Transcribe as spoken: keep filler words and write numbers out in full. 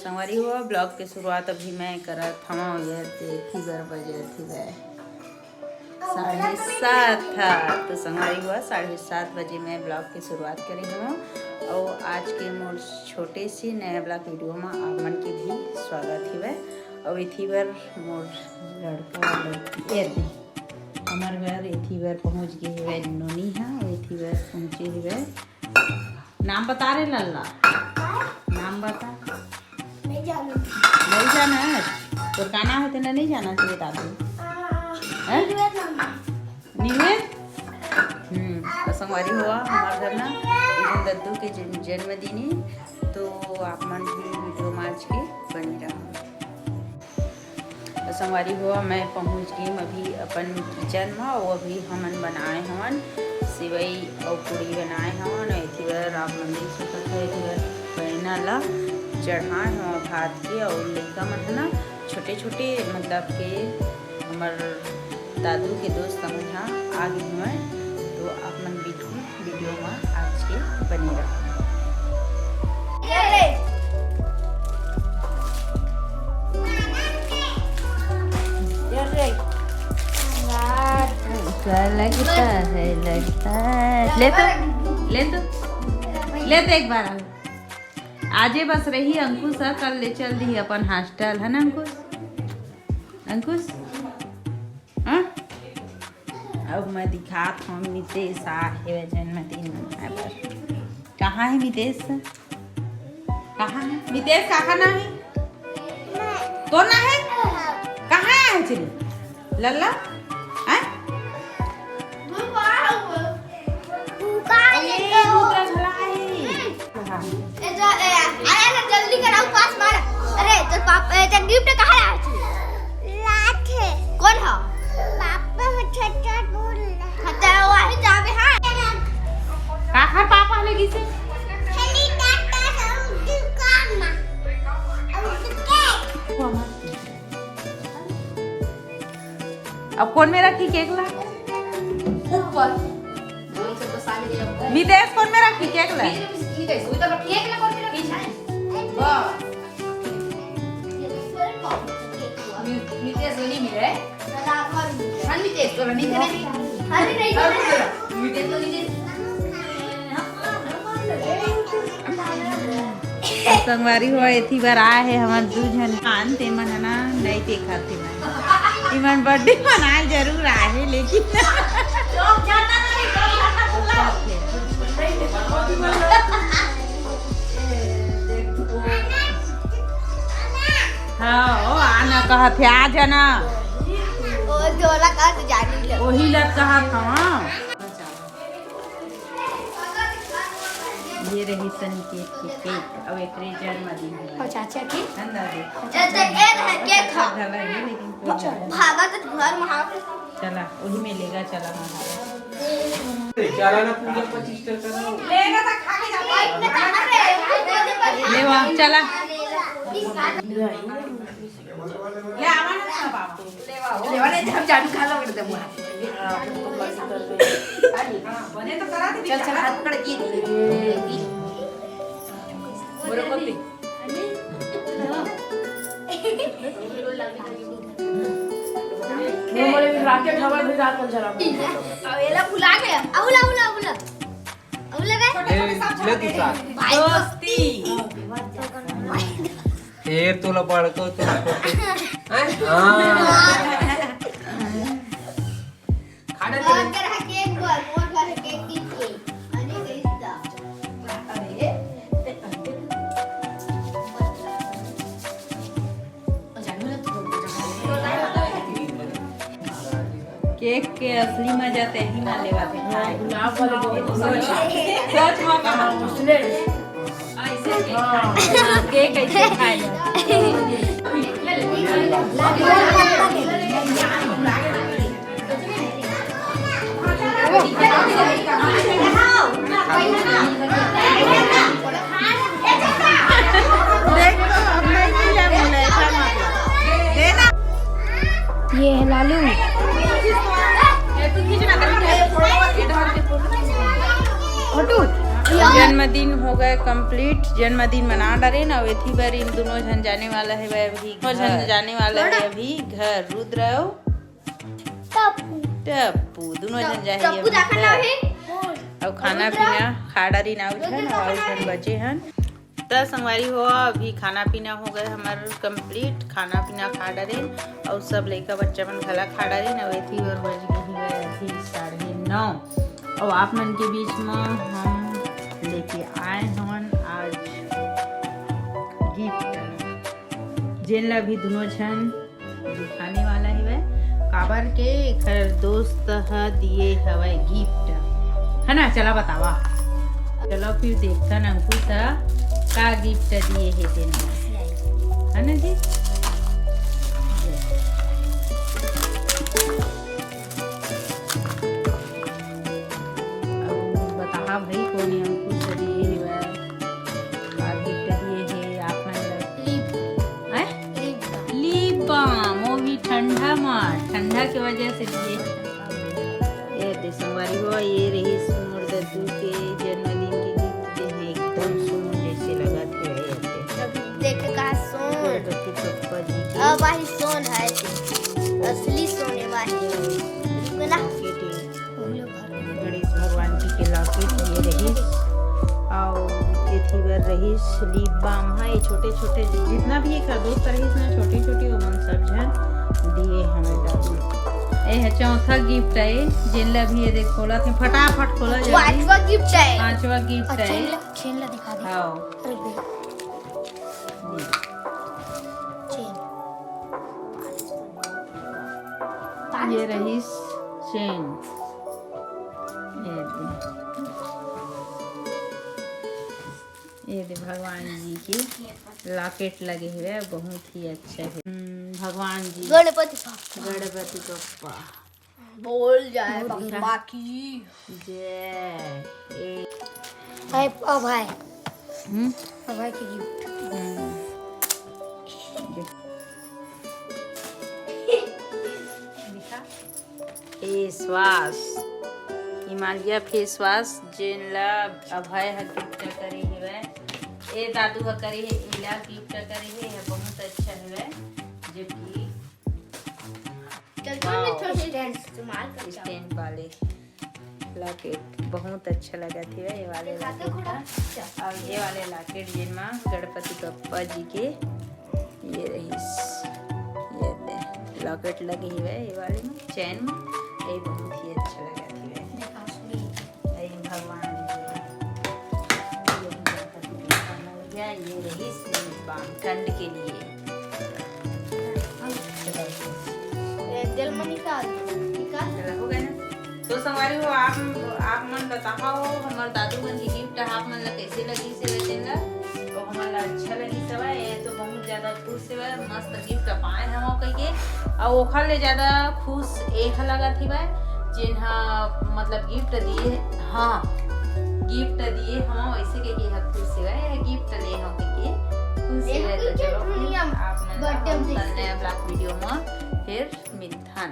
संगवारी हो, vlog के शुरुआत अभी मैं करत हवं। ये देखी बर बजे थी वह साढ़े सात था। तो संगवारी हो, साढ़े सात बजे मैं vlog के शुरुआत करे हवं। और आज के मोर छोटे से नया vlog video में आप मन के भी स्वागत हिवय। और इथी बर मोर लड़का लड़की, ये दे, हमर घर इथी बर पहुँच गए हिवय नोनी हा, और इथी बर पहुँचे हिवय। नाम बता रे लल्ला, नाम बता। नहीं जाना। नहीं जाना है? तोर का नाम है, तेने नहीं जाना चाहिए दादू? आ, हैं? निवेद नाम है। निवेद? हम्म, तो संगवारी हो, हमार घर ना, इधर दद्दू के जन-, जन्मदिन है, तो आप मन भी video में आज के बनी रहा। तो संगवारी हो, मैं पहुँच गई अभी अपन kitchen में। वो अभी हमन बनाए हवन सेवई और पूड़ी बनाए हवन। और एथी बर आप मन देख सकत हो, एथी बर पैना ला चढ़ाए हवन भात के। और लइका मन है ना, छोटे छोटे, मतलब के हमर दादू के दोस्त मन ह आ गे हवय। तो आप मन बिल्कुल video में आज के बने रहो। क्या लगता है, लगता है। ले तो, ले तो, ले तो एक बार। आजे बस रही अंकुश ह, कल ले चल दी अपन hostel, है ना अंकुश? अंकुश, हाँ? अब मैं दिखात हूँ, मितेश आ हेवय जन्मदिन मनाए बर। कहाँ है मितेश? कहाँ है मितेश? कहाँ ना है? तो ना है? कहाँ है चली? लल्ला? हैं? ए, रुद्र झला है। हाँ। ए, जो, ए, आया ना, जल्दी कराओ, पास मार। अरे, तो पाप-, ए, तो gift कहाँ लाया तू? लाथे। कौन ह? पापा ह, छोटा दूर ला। हाँ, तो वही जावे, हाँ। काखर पापा ले गिसे? हेली टाटा सब दुकान में। अब cake। अब कोन में रखी cake ला? ऊपर। मितेश, कोन में रखी cake ला? मितेश, ऊपर cake ला कोन में रखी? वाह। नि-, नितेश नहीं मिले। हाँ, नितेश तो नहीं थे ना। अरे नहीं। मितेश तो नहीं थे। संगवारी हो, एथी बर आए हे हमर दू झन खान, ते मन ह ना नहीं देखत हे। इमन birthday मनाए जरूर आए हे, लेकिन हाँ, ओ आना कहत हे, आ जाना। ओ जोला का तो जानी ले। ओही लत कहत हवं। ये रही संकेत के cake, अब एकरे जन्मदिन है। और चाचा की? अंदर दे। ए, ए, ए, cake खा। घला है, लेकिन कोई जरूरत नहीं। भागा तो घर में हाथ। चला, वही में लेगा, चला, वहाँ। चला ना, पूजा पच्चीस टका ना। लेगा तो खा के जा। ले वहाँ, चला। ले आवा ना, सब आवा। ले आवा, ले, हम जादू खा लो, कर दे मुआ। चल, चल, हाथ पकड़ के। बोलो, कॉपी। वो बोले, राकेट हवा भी रात में जला। अब एला भुला गया। अउला, अउला, अउला। अउला रे। ले, ले तू साथ। भाई दोस्ती। फेर तोला बड़को, तोला छोटे। हैं? हाँ। खाना मोर चले। घर है cake बोल, मोर घर है cake, cake, cake। अरे, कैसा? अरे। Cake के असली मजा ते ही ना लेवा थे खाए। गुलाब वाला जो सोच, सोच मत कहा। उसने। ऐसे cake खाए। Cake ऐसे खाए। देख तो, अब नहीं मिला बोला, ऐसा मत बोल। देना। ये है लालू। फोटो। जन्मदिन हो गए complete, जन्मदिन मना डारेन। अउ एथी बर इन दुनों झन जाने वाला हे अभी घर, जाने वाला हे अभी घर। रुद्र अउ टप्पू, दुनों झन जाही अभी घर। अउ खाना पीना खा डारेन, अउ झन बचे हन। त संगवारी हो, अभी खाना पीना हो गए हमर complete, खाना पीना खा डारेन अउ सब लइका बच्चा मन घला खा डारेन। अउ एथी बर बज गए हे अभी साढ़े नौ। अउ आप मन के बीच म हम लेके आए हवन आज gift, जेन ला भी दुनों झन दिखाने वाला हेवय, काबर के एखर दोस्त ह दिए हवय gift, है ना? चला बतावा, चलो फिर देखथन अंकुश ह का gift दिए हे तेन ला, है ना जी? अब बताहा भाई, कोन अंकुश दिए हेवय, का gift दिए हे आप मन ला? Lip, हैं? Lip balm। Lip balm, वो भी ठंडा मा, ठंडा के वजह से दिए। ये दे संगवारी हो, ये रहिस मोर दद्दू के जन्मदिन के gift दे हे, एकदम सोन जैसे लगत हे। ये दे। देख का सोन। गणपति बप्पा जी के। अब वही सोन है, असली सोन है वही। रुको ना। Locket है। गणेश भगवान जी के locket ये रहिस, अउ एथी बर रहिस lip balm। हाँ, ये छोटे छोटे जितना भी एकर दोस्त रहिस ना, छोटे छोटे, ओमन सब झन दिए हमें दादू। ए है चौथा gift है, जेन ला भी ये देख खोलत हे, फटाफट खोला जल्दी। पांचवा gift है। पांचवा gift अच्छा, है। छेन ला, छेन ला दिखा दे। हाँ। अरे बे। चेन। ये रहिस चेन। ये दे। ये दे भगवान जी के locket लगे हुए, बहुत ही अच्छा है। हम्म, भगवान जी। गणपति बप्पा। गणपति बप्पा। बोल जाए बप्पा की जय। ए- अभय, अभय। हम्म? अभय के gift। हम्म। Face wash, Himalaya face wash, जेन ला अभय ह gift करे हेवय। ए दादू ह करे हे, एला gift करे हे, ये बहुत अच्छा हेवय, जो कि चल, चल, मैं थोड़ा सा stand इस्तेमाल कर stand वाले locket बहुत अच्छा लगत हे, ये वाले locket ह। अउ ये वाले locket जेन मा गणपति बप्पा जी के ये रहिस, ये दे locket लगे हेवय, ये वाले में चेन में, ये बहुत ही अच्छा लगत हे। भगवान जी। ये रहिस lip balm ठंड के लिए। ये दिल में निकाल, निकाल। चला, हो गया ना? तो संगवारी हो, आप, आप मन बताओ, हमर दादू मन के gift आप मन ला कैसे लगिस हे तेन ला? तो हमन ला अच्छा लगिस हवय, ये तो बहुत ज्यादा खुश हवय, मस्त gift पाए हवं कहिके। अउ ओखर ले ज्यादा खुश एह लगत हवय, जेन ह मतलब gift दिए, हाँ, gift दिए हवं, वैसे कहिके एह खुश हवय, gift ले हवं कहिके खुश हवय। तो चलो, आप मन ला हम नया vlog video म फिर मिलथन।